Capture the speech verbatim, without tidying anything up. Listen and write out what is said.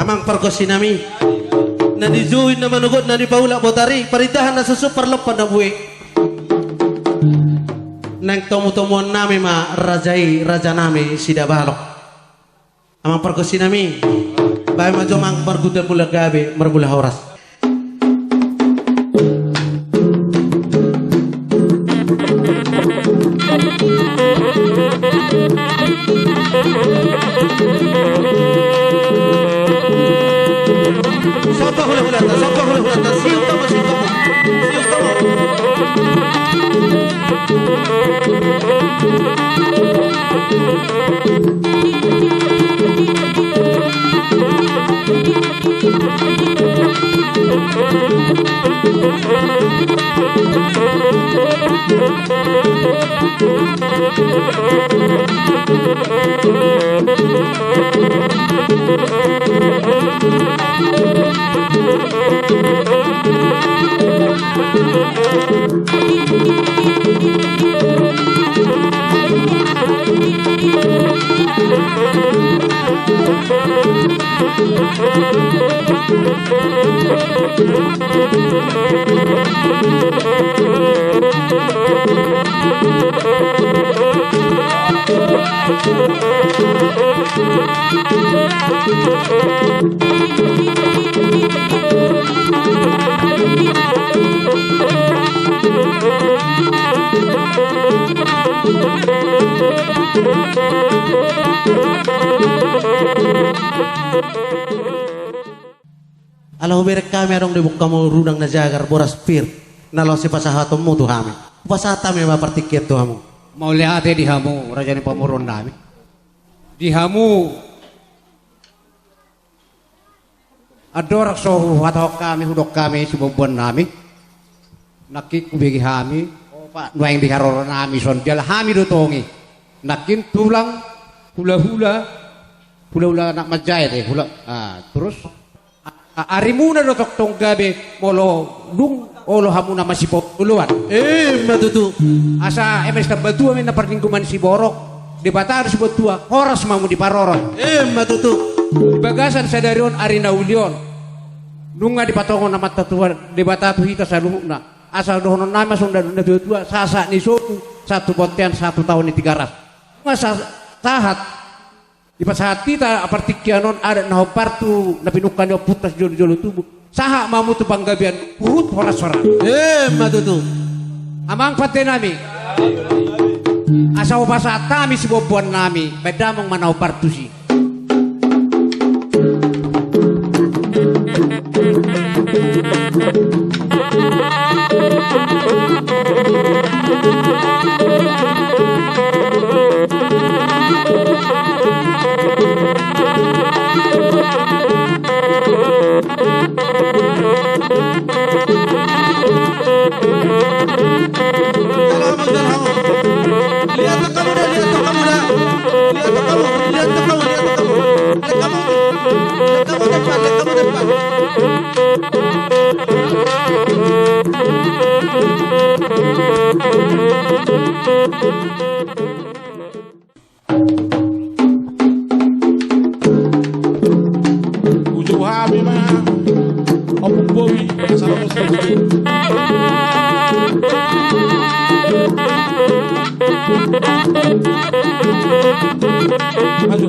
Amang pargonsinami, na dijou i na manogot, na dipaulak botari, parindahan na suksuk, parlompan na bue. Naeng tomutomuannami ma raja i, rajanami Sidabalok. Amang pargonsinami, baen ma jo amang margundal mula gabe, marmula horas. Sapa hulahulanta, sapa hulahulanta, siuk tama, siuk tama, siuk tama. Ala hubereng hami adong di bongkamu rudang na jagar, boras pir, na laos sipasahatonmu tu hami. Hupasahat hami ma partingkian tu hamu. Mauliate di hamu raja ni pamoruonnami. Di hamu andorang so huhatahon hami, hudok hami sibuanbuannami, nangkin hubege hami, opa, nuaeng di haroronami son, jala hami do tong i. Nangkin tulang, hulahula, hulahula anak manjae te, hula, ah, terus, a-, arimuna do tongtong gabe, molo dung olo hamuna masipangoloan. Emma tutu. Asa eme sitambatua ma inna parlinggoman siborok, Debata do sibuat tua, horas ma hamu diparorot. Emma tutu. Di bagasan sadari on, ari na uli on, nunga dipatongon Amanta Tuhan Debata tu hita saluhutna. Asa dohononnami ma songon na, natuatua, sahat ni sobu, sahat tu bontean, sahat tu taon ni Tigaras. Nunga sa-, sahat. Dipasahat hita partingkian on adat na hombar tu na pinungka ni ompunta sijolojolo tubu. Sahat ma hamu tu panggabean huhut horas-horas. Emma tutu. Amang pandenami. Asa hupasahat hami sibuanbuannami, baen damang ma na hombar tusi. Uju hami ma. Ompung Bobi, salam. Maju.